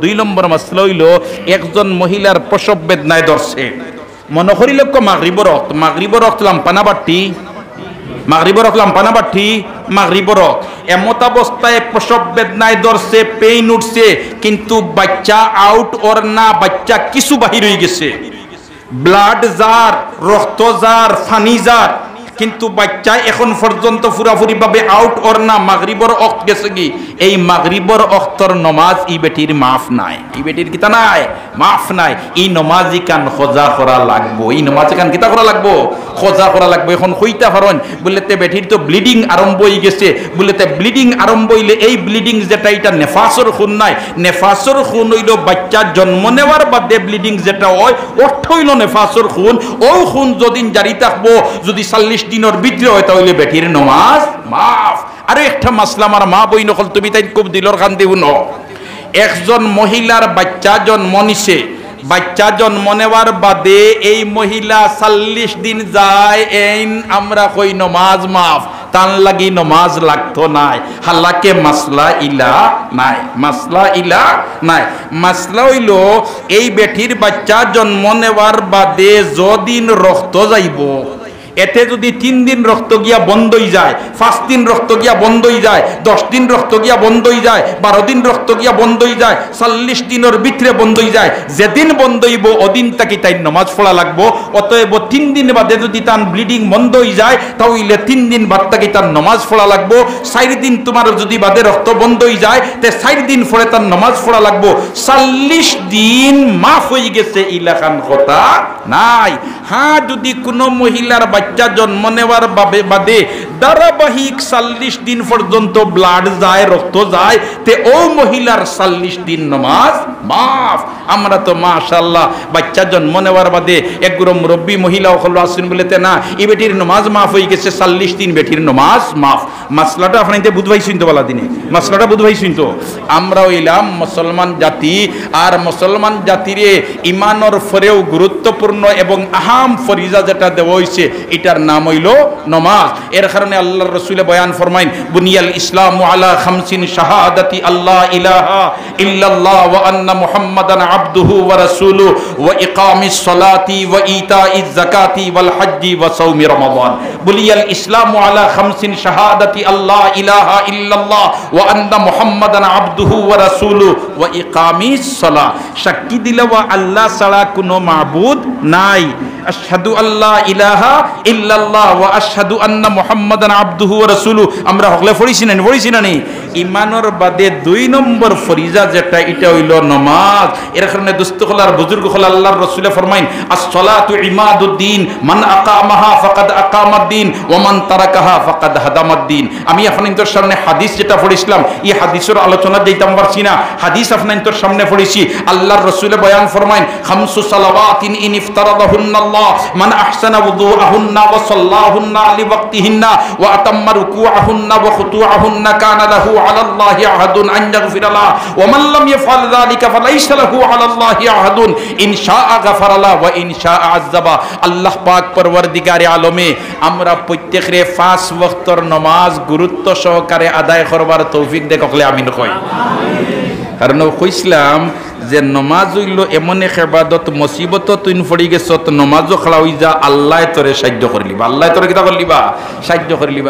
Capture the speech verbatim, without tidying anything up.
দুই নম্বর মাসলা অইলো, একজন মহিলার প্রসব বেদনায় ধরছে, মনো করি লক্ষ্য মাগরিবর অক্ত, মাগরিবর অক্ত লাম্পানা বাট্টি, মাগরিবর অক্ত লাম্পানা বাট্টি, মাগরিবর অক্ত। এমতাবস্থায় প্রসব বেদনায় ধরছে, পেইন উঠছে, কিন্তু বাইচ্চা আউট অর না, বাইচ্চা কিছু বাহির অইগেছে। ব্লাড যার, রক্ত যার, পানি যার, কিন্তু বাইচ্চা এখন পর্যন্ত পুরাপুরিভাবে আউট অর না, মাগরিবর অক্ত গেছেগি। এই মাগরিবর অক্তর নমাজ ই বেটির মাফ নাই, ই বেটির কিতা নাই, মাফ নাই। ই নমাজ ইখান কজা করা লাগবো, ই নমাজ ইখান কিতা করা লাগবো, কজা করা লাগবো। এখন কইতা পারইন, বুলে তে বেটির তো ব্লিডিং আরম্ভ অইগেছে, বুলে তে ব্লিডিং আরম্ভ অইলে এই ব্লিডিং যেটা, ইটা নেফাসর খুন নায়, নেফাসর খুন অইলো বাইচ্চা জন্ম নেওয়ার বাদে ব্লিডিং যেটা অয়, অর্থ অইলো নেফাসর খুন। অউ খুন যদিন জারি থাকবো, যুদি চল্লিশ দিনর ভিতরে অয়, তা অইলে বেটির নমাজ মাফ। আরো একটা মাসলা, আমার মা বইন অকল, তুমি তাইন খুব দিলর কান দি হুনো। একজন মহিলার বাইচ্চা জন্ম নিছে, বাইচ্চা জন্ম নেওয়ার বাদে এই মহিলা চল্লিশ দিন যায়, এইন আমরা কই নমাজ মাফ, তান লাগি নমাজ লাগতো নায়। হালাকে মাসলা ইলা নায়, মাসলা ইলা নায়। মাসলা অইলো, এই বেটির বাইচ্চা জন্ম নেওয়ার বাদে যদিন রক্ত যাইবো, এতে যুদি তিন দিন রক্ত গিয়া বন্ধ অইযায়, পাঁচ দিন রক্ত গিয়া বন্ধ অইযায়, দশ দিন রক্ত গিয়া বন্ধ অইযায়, বারো দিন রক্ত গিয়া বন্ধ অইযায়, চল্লিশ দিনর ভিতরে বন্ধ অইযায়, যেদিন বন্ধ অইবো, অদিন থাকি তাইন নমাজ পড়া লাগবো। অতএব তিন দিন বাদে যুদি তান ব্লিডিং বন্ধ অইযায়, তা অইলে তিন দিন বাদ থাকি তান নমাজ পড়া লাগবো। চাইর দিন তুমার যুদি বাদে রক্ত বন্ধ অইযায়, তে চাইর দিন পরে তান নমাজ পড়া লাগবো। চল্লিশ দিন মাফ অইগেছে, ইলাখান কথা নাই। হ্যাঁ, যুদি কুনু মহিলার বাইচ্চা জন্ম নেওয়ার বাবে, বাদে ধারাবাহিক চল্লিশ দিন পর্যন্ত ব্লাড যায়, রক্ত যায়, তে অউ মহিলার চল্লিশ দিন নমাজ মাফ। আমরা তো মাশাআল্লাহ, বাইচ্চা জন্ম নেওয়ার বাদে একগুলো মুরব্বী মহিলা অকল আছইন বুলে তে না, ই বেটির নমাজ মাফ অইগেছে, চল্লিশ দিন বেটির নমাজ মাফ। মাসলাটা আপনাইন্তে বুঝ পাইছইন তো বালা দিনে? মাসলাটা বুঝ পাইছইন তো? আমরা অইলাম মুসলমান জাতি, আর মুসলমান জাতিরে ইমানর পরেও গুরুত্বপূর্ণ এবং আহাম ফরিজা যেটা দেওয়া অইছে, ইটার নাম অইলো নমাজ। এর কারণে আল্লাহর রসুলে বয়ান ফরমাইন, "বুনিয়াল ইসলামু আলা খামসিন, শাহাদাতি আল্লা ইলাহা ইল্লাল্লাহ ওয়া আন্না মুহাম্মাদান আবদুহু ওয়া রাসূলুহু ওয়া ইকামিস সালাতি ওয়া ইতাইজ যাকাতি ওয়াল হাজ্জি ওয়া সাওমি রমাদান।" বুনিয়াল ইসলামু আলা খামসিন, শাহাদাতি আল্লা ইলাহা ইল্লাল্লাহ ওয়া আন্না মুহাম্মাদান আবদুহু ওয়া রাসূলুহু ওয়া ইকামিস সালাহ। সাক্ষী দিলাম আল্লাহ ছাড়া কুনু মাবুদ নাই। আশহাদু আল্লা ইলাহা ইল্লাল্লাহ ওয়া আশহাদু আন্না মুহাম্মাদান আবদুহু ওয়া রাসূলুহু। আমরা হকলে পড়ছি না নি? পড়ছি না নি? ইমানর বাদে দুই নম্বর ফরিজা যেটা, ইটা অইলো নমাজ। এর কারণে দোস্ত অকল আর বুজুর্গ অকল, আল্লাহর রসুলে ফরমাইন, "আসসালাতু ইমাদুদ্দিন, মান আকামাহা ফাকাদ আকামাদ্দিন, ওয়া মান তারাকাহা ফাকাদ হাদামাদ্দিন।" আমি আপনাইন্তর সামনে হাদিস যেটা পড়ছিলাম, ই হাদিসর আলোচনা দিতাম পারছি না, হাদিস আপনাইন্তর সামনে পড়ছি। আল্লাহর রসুলে বয়ান ফরমাইন, "খামসু সালাওয়াতিন ইন ইফতারাদাহুন্নাল্লাহ, মান আহসানা উযুআহুন্না ওয়া সাল্লাহুন্না লিওয়াক্তিহিন্না ওয়া আতাম্মা রুকুআহুন্না ওয়া খুতুআহুন্না কানা লাহু আলাল্লাহি আহদুন আন ইয়াগফিরা লাহু, ওয়া মান লাম ইয়াফআল যালিকা ফালাইসা লাহু আলাল্লাহি আহদুন, ইন শাআ গাফারা লাহু ওয়া ইন শাআ আযাবা।" আল্লাহ পাক পরওয়ারদিগারে আলমে আমরা প্রত্যেকরে পাঁচ ওয়াক্তর নমাজ গুরুত্ব সহকারে আদায় করবার তৌফিক দেউক, হকলে আমিন কই। কারণ অউ কইছলাম যে নমাজ অইলো এমন এক ইবাদত, মুসিবত তুইন পড়ি গেছত, নমাজও খাড়া অইযা, আল্লায় তোরে সাইয্য করিলিবা, আল্লায় তোরে কিতা করিলিবা? সাইয্য করিলিবা।